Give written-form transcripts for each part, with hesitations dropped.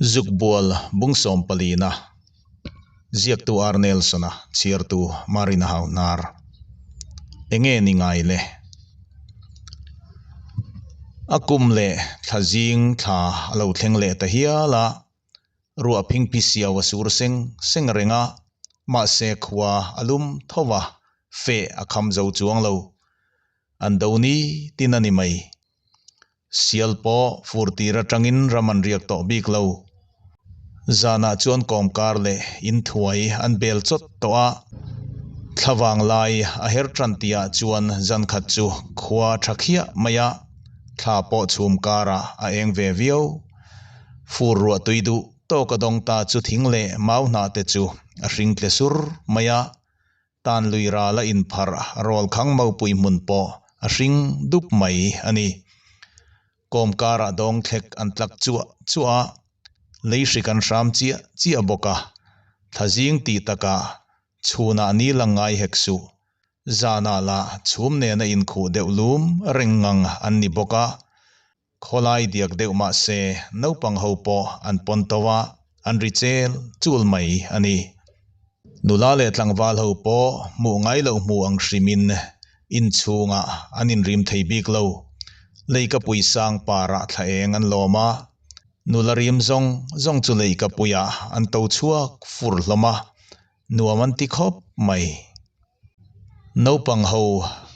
Zukbual bung sawmpalina ziaktu R Nelson-a chhiartu Marina Hauhnar Enge ni ngai le? A kum leh thla zing thla a lo thleng leh ta hial a, ruah phingphi siau a sur seng seng reng a, mahse khua a lum tho va, feh a kham zo chuang lo. An do ni tin a ni mai. Sial pawh fur tir atangin ram an riak tawh bik lo. Zanah chuan kawmkar leh inthuai an bel chawt tawh a. Thlavang lai a her tan tihah chuan zan khat chu khua tha khiah mai a, thla pawh chhum karah a eng ve viau. Fur ruah tui duh tawk a dawng ta chu thing leh mau hnah te chu a hring tle sur mai a. Tan lui ral a inpharh rawl khang mopui hmun pawh a hring dup mai a ni. Kawm karah dawng thlek an tlak chuah chuah a, lei hrik an hram chiah chiah bawk a, thla zing tih takah chhunah ni lang ngai hek suh. Zanah lah chhum nena inkhuh deuh lum reng ngang an ni bawk a, Khawlai diak deuh mah se naupang ho pawh an pawn to a, an ri chel chul mai a ni. Nula leh tlangval ho pawh hmuh ngai loh hmuh ang hrimin inchhungah an inrim thei bik lo. Leikapui sang parah thla eng an lawm a, nula rim zawng zawng chu leikapuiah an to chhuak fur hlawm a, nuam an ti khawp mai. Naupang ho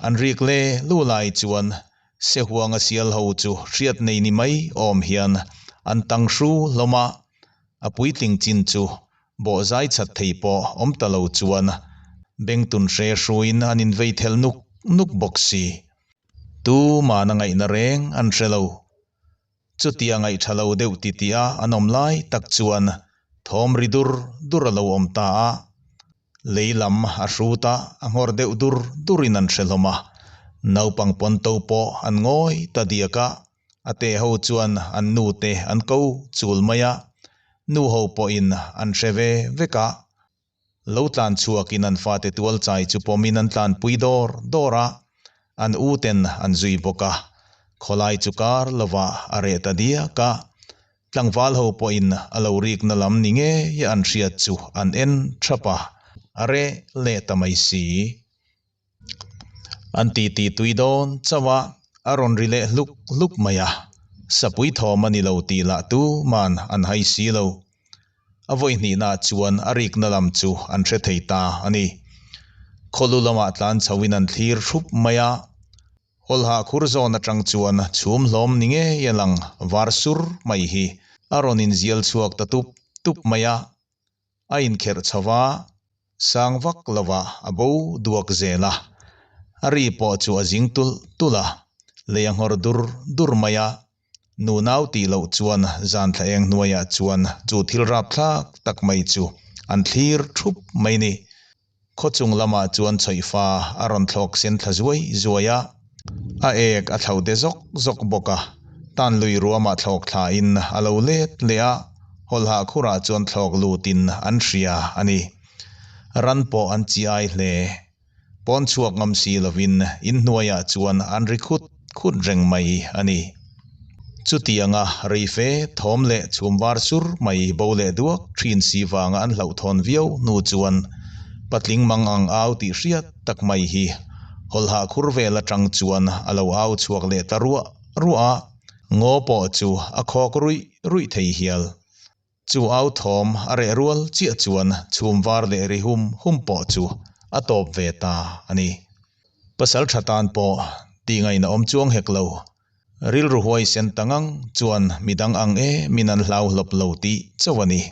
an rik le lu lai chuan Sehuanga sial ho chu hriat nei ni mai awm hian an tang hru hlawm a, a puitling chin chu bawhzai chat thei pawh awm ta lo chuan bengtun hre hruin an invei thel nuk nuk bawk si. Tu mahna ngaihna reng an hre lo. Chutia ngaih tha lo deuh titi a an awm lai tak chuan thawm ri dur dur a lo awm ta a, lei lam a hrut a, a nghawr deuh dur durin an hre hlawm a. Naupang pawn to pawh an ngawi ta diak a, a te ho chuan an nu te an ko chul mai a, nu ho pawhin an hre ve vek a. Lo tlan chhuakin an fate tual chai chu pawmin an tlanpui dawr dawr a, an u ten an zui bawk a, khawlai chu kar lovah a reh ta diak a, tlangval ho pawhin a lo rikna lam ni ngei an hriat chu an en thap a, a reh leh ta mai si. An titi tui dawn chauh a, a rawn ri leh hluk hluk mai a, sapui thawm a ni lo tih lah tu man an hai si lo. A vawi hnihna chuan a rikna lam chu an hre thei ta a ni. Khawlu lamah tlan chhoin an thlir hrup mai a, hawlhah khur zawn atang chuan chhum hlawm ni ngei a lang var sur mai hi a rawn inzial chhuak ta tup tup mai a. A inkherh chho va, sang vak lova a bo duak zel a, a ri pawh chu a zing tulh tulh a, lei a nghawr dur dur mai a, nu nau tih loh chuan zan thla eng hnuaiah chuan chu thil rapthlak tak mai chu an thlir thup mai ni. Khawchung lamah chuan chawihfa a rawn thlawk sen thla zuai zuai a, a ek a thlo te zawk zawk bawk a, tan lui ruamah thlawk thlain a lo let leh a, hawlhah khurah chuan thlawk lutin an hria a ni. Ran pawh an chi ai hle. Pawn chhuak ngam si lovin inhnuaiah chuan an ri khut khut reng mai a ni. Chutianga reife thawm leh chhum var sur mai bo leh duak thin si vanga an hlauhthawn viau hnu chuan patling mang ang au tih hriat tak mai hi hawlhah khur vel atang chuan a lo au chhuak leh ta ruah ruah a, ngaw pawh chu a khawk ruih ruih thei hial. Chu au thawm a reh rual chiah chuan chhum var leh ri hum hum pawh chu a tawp ve ta a ni. Pasal tha tan pawh tih ngaihna awm chuang hek lo. Rilru huaisen ta ngang chuan midang ang e min an hlau hlawp lo tih chauh a ni.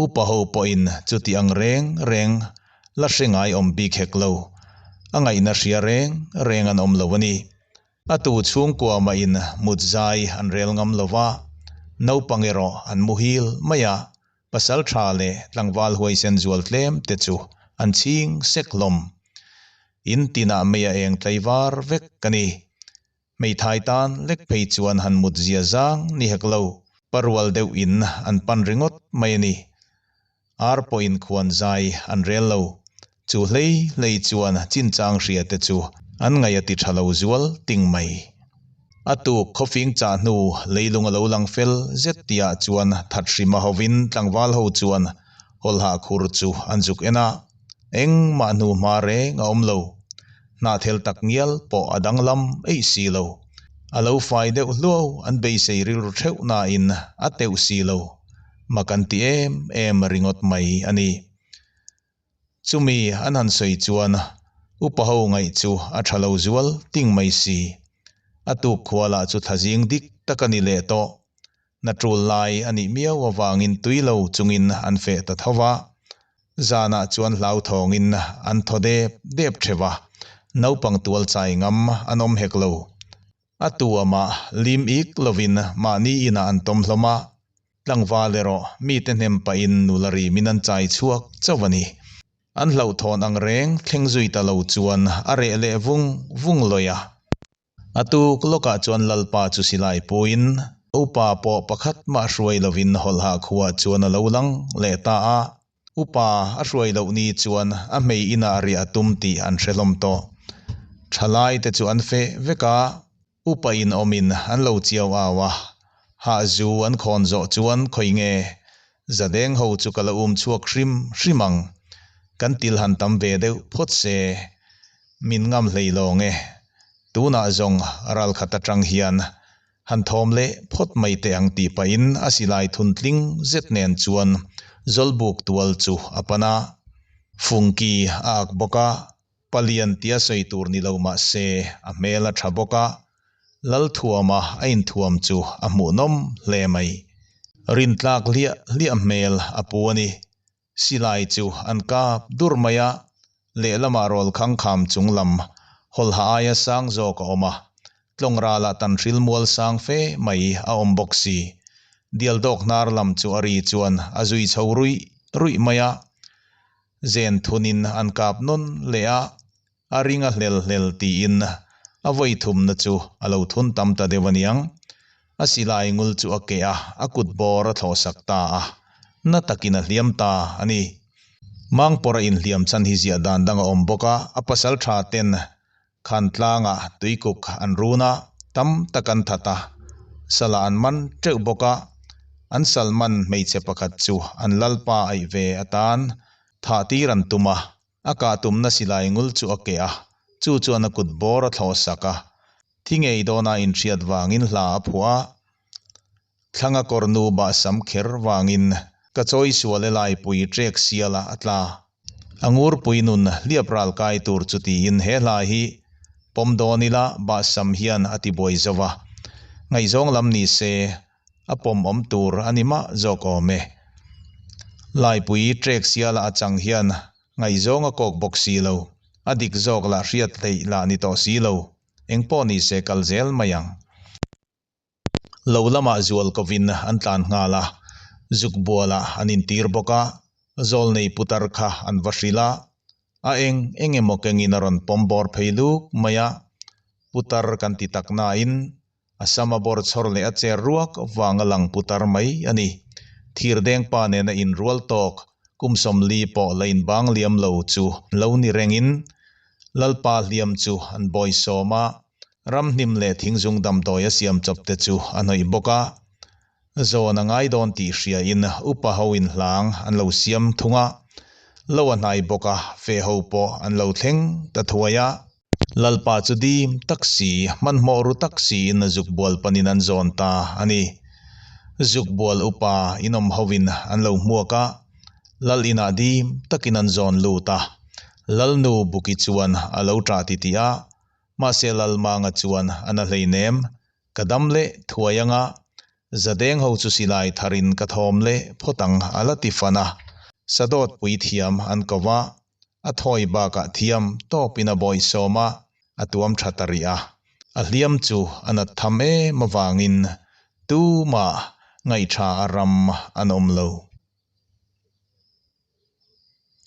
Upa ho pawhin chuti ang reng reng la hre ngai awm bik hek lo. A ngaihna hria reng reng an awm lo a ni. A tu chhungkua mahin mut zai an rel ngam lo va, naupang erawh an muhil mai a, pasal tha leh tlangval huaisen zual tlem te chu an chhing sek hlawm. In tinah mei a eng tlaivar vek ka ni. Hmeithai tan lek phei chuan han mut zia zang ni hek lo, parual deuh in an pan ringawt mai a ni. Ar pawhin khuan zai an rel lo. Chu hlei hlei chuan chinchang hria te chu an ngaih a ti tha lo zual ting mai. A tuk khawfing chah hnu leilung a lo lang fel zet tihah chuan Thathrima hovin tlangval ho chuan hawlhah khur chu an zuk en a, engmah hnu hma reng a awm lo. Hnahthel tak ngial pawh a danglam eih si lo. A lo fai deuh hluau an beisei rilru theuh nain a teuh si lo. Mak an ti em em ringawt mai a ni. Chumi an han sawi chuan upa ho ngaih chu a tha lo zual ting mai si. A tuk khua lah chu thlazing dik tak a ni leh tawh. Na tul lai a nih miau avangin tui lo chungin an feh ta tho va. Zanah chuan hlauthawngin an thaw dep dep theuh a, naupang tual chai ngam an awm hek lo. A tu amah lim ik lovin mahni inah an tawm hlawm a, tlangval erawh mite hnem pahin nula rimin an chai chhuak chauh a ni. An hlauhthawn ang reng thleng zui ta lo chuan a reh leh vung vung lawih a. A tuk lawkah chuan Lalpa chu silai puiin upa pawh pakhat mah hruai lovin hawlhah khuah chuan a lo lang leh ta a. Upa a hruai loh ni chuan a hmei inah riah a tum tih an hre hlawm tawh. Thalai te chu an feh vek a, upa in awmin an lo chiau au a, hahzu an khawn zawh chuan khawi nge Zadeng ho chu ka la um chhuak hrim hrim ang, kan til han tam ve deuh phawt se min ngam hlei lawng e, tunah zawng ralkhat atang hian Han thawm leh phawt mai teh ang tih pahin a silai thun tling zet nen chuan Zawlbuk tual chu a pan a. Fungki a ak bawk a, palian tia sawi tur ni lo mah se a hmel a tha bawk a, Lalthuama a inthuam chu a hmuhnawm hle mai. Rintlak hliah hliah hmel a pu a ni. Silai chu an kap dur mai a, lehlamah rawl khang kham chung lam hawlha aia sang zawk a awm a, tlawng ralah tan hril mual sang fe mai a awm bawk si. Dial dawk hnar lam chu a ri chuan a zui chho ruih ruih mai a, zen thunin an kap nawn leh a, a ring a hlel hlel tiin a vawi thumna chu a lo thun tam ta deuh aniang. A silai ngul chu a keh a, a kut bawr a thlawhsak ta a, na takin a hliam ta a ni. Mangpawra inhliam chhan hi ziah dan dang a awm bawk a, a pasal tha ten khan tlangah tuikuk an run a, tam tak an that a, salah an man teuh bawk a, an sal man hmeichhe pakhat chu an lalpa aih ve atan thah tir an tum a, A kah tumna silai ngul chu a keh a, chu chuan a kut bawr a thlawh sak a. Thi ngei dawna inhriat vangin hla a phuah a, thlanga kawr nu bah sam kher vangin ka chawi sual e laipui trek siala a tla. A ngurpui nun hliap ral kai tur chu tiin he hla hi pawm dawn ila bah sam hian a ti buai zo va. Ngaihzawng lam ni se a pawm awm tur a ni mah zawk awm e. Laipui trek siala a chang hian ngaihzawng a kawk bawk si lo, a dik zawk lah hriat hleih lah ni tawh si lo, engpawh ni se kal zel mai ang. Lo lamah zual kovin an tlan nghal a, zuk bualah an intir bawk a, zawlnei putar kha an va hrilh a, A eng eng emaw kengin a rawn pawm bawr phei luk mai a, putar kan ti tak nain a sama bawr chhawr leh a cher ruak vang a lang putar mai a ni. Thirdeng pa nena inrual tawk kum 40 pawh la inbang liam lo chu lo ni rengin Lalpa hliam chu an bawi sawm a, ramhnim leh thingzung damdawi a siam chawp te chu a hnawih bawk a. Zawn a ngai dawn tih hriain upa ho in hlang an lo siam thung a, lo a hnai bawk a, fe ho pawh an lo thleng ta thuai a. Lalpa chu dim tak si, hmanhmawh ru tak siin zuk bual panin an zawn ta a ni. Zuk bual upa inawm hovin an lo hmuak a, Lal inah dim takin an zawn lut a. Lalnu Buki chuan a lo ṭah titih a, mahse Lalmanga chuan a na hleinem, Ka dam leh thuai anga Zadeng ho chu silai tharin ka thawm leh phawt ang a la ti fan a. Sadawt pui thiam an ko va, a thawi bakah thiam tawpin a bawih sawm a, a tuam tha ta rih a. A hliam chu a nat tham em avangin tumah ngaihṭha a ram an awm lo.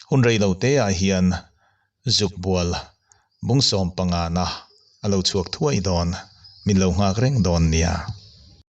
Hun rei lo te ah hian zuk bual bung 15 na a lo chhuak thuai dawn, min lo nghak reng dawn nia.